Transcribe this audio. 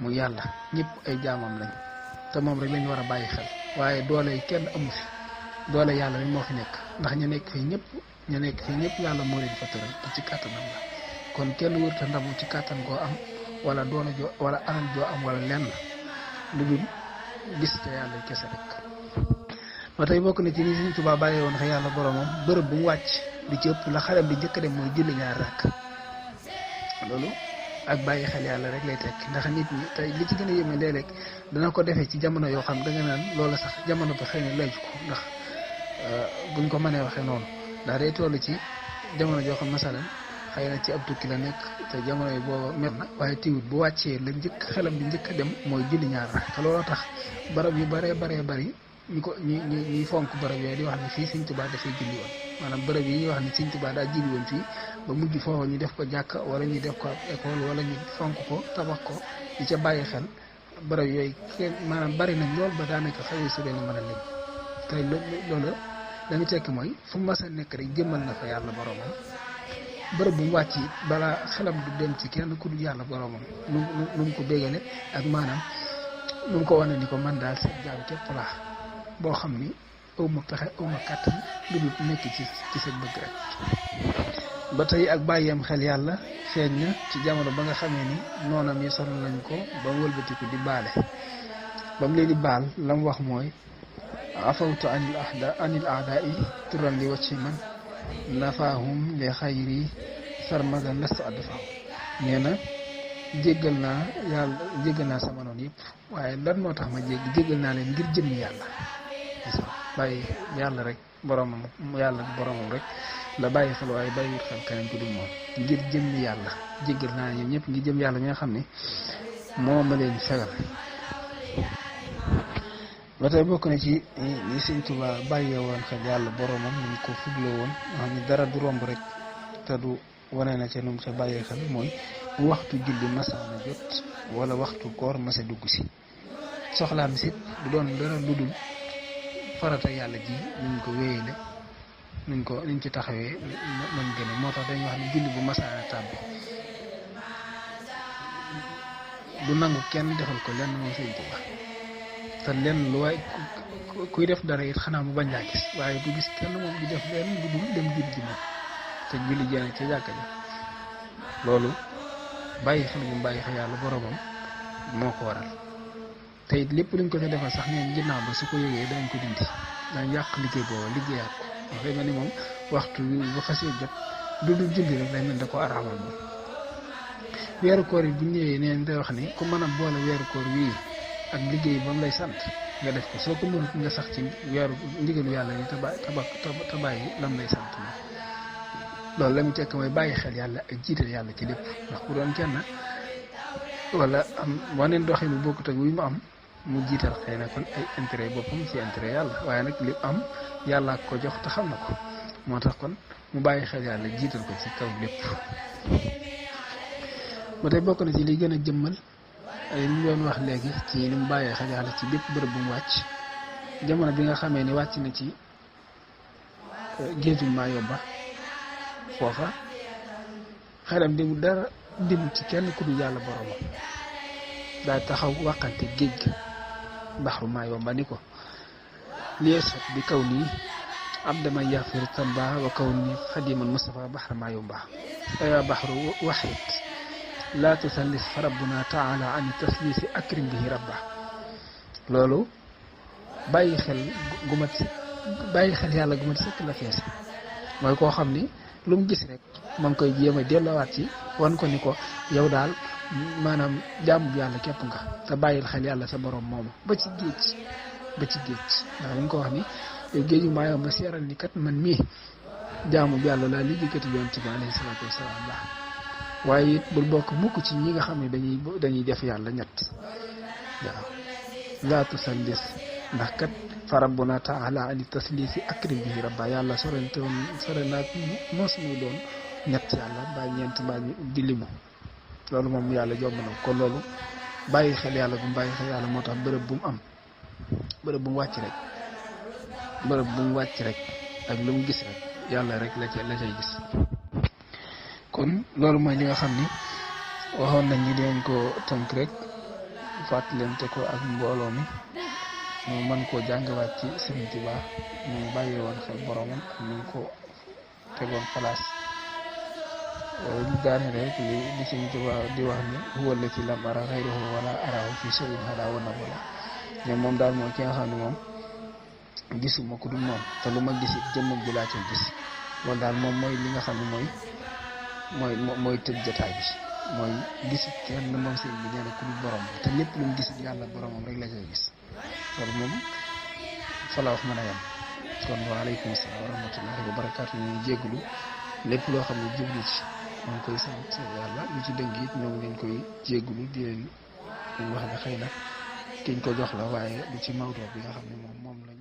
mu yàlla ñëpp ay jaamam lañ te moom rek lañu war a bàyyi xel waaye doole yi kenn amu fi doole yàlla rek moo fi nekk ndax ñu nekk fii ñëpp yàlla moo leen fa tëral te ci kàttanam la kon kenn wërta ndamu ci kàttan goo am wala doole joo wala alal joo am wala lenn lu dul gis te yàlla kese rek. ba tey bokk na ci ni Sëriñ Tuubaa bàyyee woon xel yàlla boromam bërëb bu mu wàcc li ci ëpp la xalam bi njëkk a dem mooy julli ñaar rakk loolu ak bàyyi xel yàlla rek lay tekk ndax nit ñi tey li ci gën a yéeme léeg-léeg dana ko defee ci jamono yoo xam da nga naan loola sax jamono bi xëy na lay ko ndax buñ ko mënee waxee noonu daa day toll ci jamono joo xam masalan xëy na ci ab tukki la nekk te jamono yi booba mel na waaye tiwut bu wàccee la njëkk xelam bi njëkk a dem mooy julli ñaar rakk te looloo tax barab yu baree bari ñuy fonk barab yooyu di wax ne fii Sëriñ Tuubaa dafay julli woon maanaam barab yi ñuy wax ne Sëriñ Tuubaa daa julli woon fii ba mujj foofu ñu def ko jàkka wala ñu def ko ab école wala ñu fonk ko tabax ko di ca bàyyi xel barab yooyu kenn maanaam bari nañ lool ba daanaka xëy su leen mën a lim tey loolu dañu tekki mooy fu mu mas a nekk rek jëmmal na fa yàlla boromam bërëb bu mu wàcc it balaa xelam du dem ci kenn ku dul yàlla boromam nu mu ko bégale ak maanaam nu mu ko wane ni ko man daal seen jaam képp laa boo xam ni awma pexe awma kàttan lu dul nekk ci sa bëgg rek. ba tey ak bàyyeem xel yàlla feeñ na ci jamono ba nga xamee ni noonam yi sonal nañ ko ba mu wëlbatiku di baale ba mu leen di baal la mu wax mooy afawtu anil aadaa'i turan li wacci man nafaahum li xayri sarmadan lastu adfa nee na jéggal naa sama noonu yëpp waaye lan moo tax ma jéggal naa leen ngir jëmmi yàlla bàyyi yàlla rek boromam rek la bàyyi xel waaye bàyyiwut xel keneen ku dul moom ngir jëmmi yàlla jéggal naa ñoom ñëpp ngir jëm yàlla mi nga xam ne moo ma leen fegal. ba tey bokk na ci ni Sëriñ Tuubaa bàyyee woon xel yàlla boromam ni mu ko fugloo woon nga xam ne dara du romb rek te du wane na ca nu mu ca bàyyee xel mooy bu waxtu julli masaana jot wala waxtu koor masa dugg si soxlaam si du doon dara lu dul farata yàlla ji nuñ ko wéyale nuñ ci taxawee man gën moo tax dañuy wax ne julli bu masaana tàbbi du nangu kenn defal ko lenn moom Sëriñ Tuubaa te lenn lu waay kuy def dara it xanaa mu bañ laa gis waaye du gis kenn moom di def lenn lu dul dem julli ji moom te julli jene ca jàkka ja loolu bàyyi xel bu bàyyi xel yàlla boromam moo ko waral te it lépp luñ ko ca defal sax neen ginnaaw ba su ko yëgee dañ ko dindi dañ yàq liggéey booba liggéeyaat ko waxee ma ni moom waxtu bu xasee jot du julli rek day mel da ko araamal moom weeru koor yi bu ñëwee neen day wax ni ku mën a boole weeru koor wii ak liggéey ba mu lay sant nga def ko soo ko mënut nga sax ci weeru ndigalu yàlla yi te bàyyi lam lay sant moom loolu la mu tekk mooy bàyyi xel yàlla ak jiital yàlla ci lépp ndax bu doon kenn wala am waneen doxin bu bokkut ak wi mu am mu jiital xëy na kon ay intérêt boppam ci intérêt yàlla waaye nag li am yàlla ak ko jox te xam na ko moo tax kon mu bàyyi xel yàlla jiital ko ci kaw lépp. ba tey bokk na ci li gën a jëmmal li ñu doon wax léegi ci li mu bàyyee xel yàlla ci bépp bërëb bu mu wàcc jamono bi nga xamee ni wàcc na ci géejum Mayumba foofa xelam di mu dara dem ci kenn ku dul yàlla boromam daa taxaw waxante géej ga baxru Mayumba ni ko liesat bi kaw nii am dama yaxfir tamba wa kaw nii xadiman Mustafa baxra Mayumba aya baxru waxit laa tusallis fa rabbuna taala an taslisi akrim bihi rabba loolu bàyyi xel yàlla gu mat sëkk la fees mooy koo xam ni lu mu gis rek ma ngi koy jéem a delloowaat ci wan ko ni ko yow daal maanaam jaamu yàlla képp nga te bàyyil xel yàlla sa borom moomu ba ci géej ndax li ñu ko wax ni yow géeju Mayumba seeral ni kat man mii jaamu yàlla laa liggéeykati yoon ci bi alayhi salaatu wasalaam la waaye it bul bokk mukk ci ñi nga xam ne dañuy def yàlla ñett waaw laa tusallis ndax kat fa rabbuna taala ani taslisi akrim bihi rabba yàlla sore naag mos muy doon ñett yàlla mbaa ñeent mbaa di limu loolu moom yàlla jomb na ko loolu bàyyi xel yàlla bu mu bàyyi xel yàlla moo tax bërëb bu mu am bërëb bu mu wàcc rek ak lu mu gis rek yàlla rek la cay gis. kon loolu mooy li nga xam ni waxoon nañ ni dinañ ko tënk rek fàttalante ko ak mbooloo mi ñu mën koo jàngawaat ci Sëriñ Tuubaa ñu bàyyee woon xel boromam ak ñu ko tegoon place daane rek li Sëriñ Tuubaa di wax ni huwa allati lam ara ghayrahu wala arahu fi shay'in hada wa wala ne moom daal mooy ki nga xam ne moom gisuma ko du moom te lu ma gisit jëmmam ji laa cay gis loolu daal moom mooy li nga xam ne mooy tëj jotaay bi mooy gisit kenn moom sëriñ bi nee na ku dul borom te lépp lu mu gisit yàlla boromam rek la cay gis loolu moom fa la wax mën a yem kon waaleykum salaam wa rahmatullahi wa barakaatu ñu jégglu lépp loo xam ne jublu ci ñoo ngi koy sant yàlla lu ci dëng it ñoo ngi leen koy jégglu di leen wax ne xëy na kiñ ko jox la waaye lu ci mawdoo bi nga xam ne moom lañ